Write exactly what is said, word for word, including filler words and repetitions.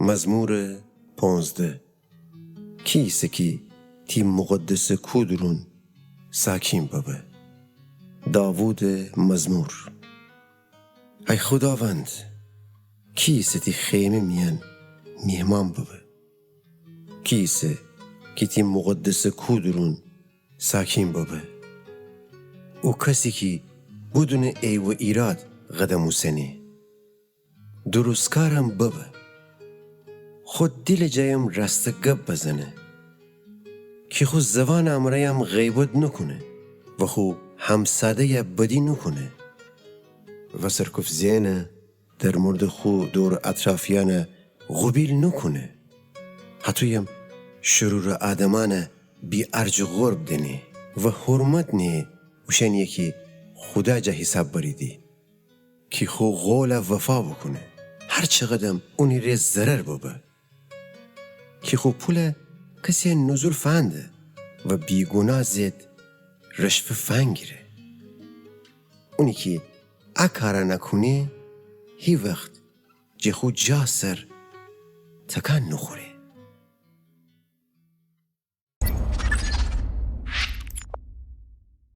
مزمور پونزده. کی ایسه کی تی مقدسٚ کو دورون ساکین ببه؟ داوودٚ مزمور. ای خوداوند، کی ایسه تی خیمه میأن میهمان ببه؟ کی ایسه کی تی مقدسٚ کو دورون ساکین ببه؟ او کسی کی بدونٚ عیب و ایراد قدم اوسنه. درستکارم ببه. خو دیلٚ جایم راستٚ گب بزنه. کی خو زوانٚ امرأیم غیبت نوکونه و خو همساده‌یه بدی نوکونه. و سرکوفت زئنه در موردٚ خو دور اطرافیأنه قوبیل نوکونه. هطویم شرورٚ آدمأنه بی‌ارج و قرب دأنه و حرمت نییه اوشأنیی کی خودا جا حیساب بریدی. کی خو قوله وفا بوکونه، هر چقدم اونی ره ضرر ببه. کی خو پوله کسیه نزول فنده و بی‌گونا ضد رشوه فنگیره. اونی کی ا کارأنه کونه، هی وخت جه خو جا سر تکان نوخوره.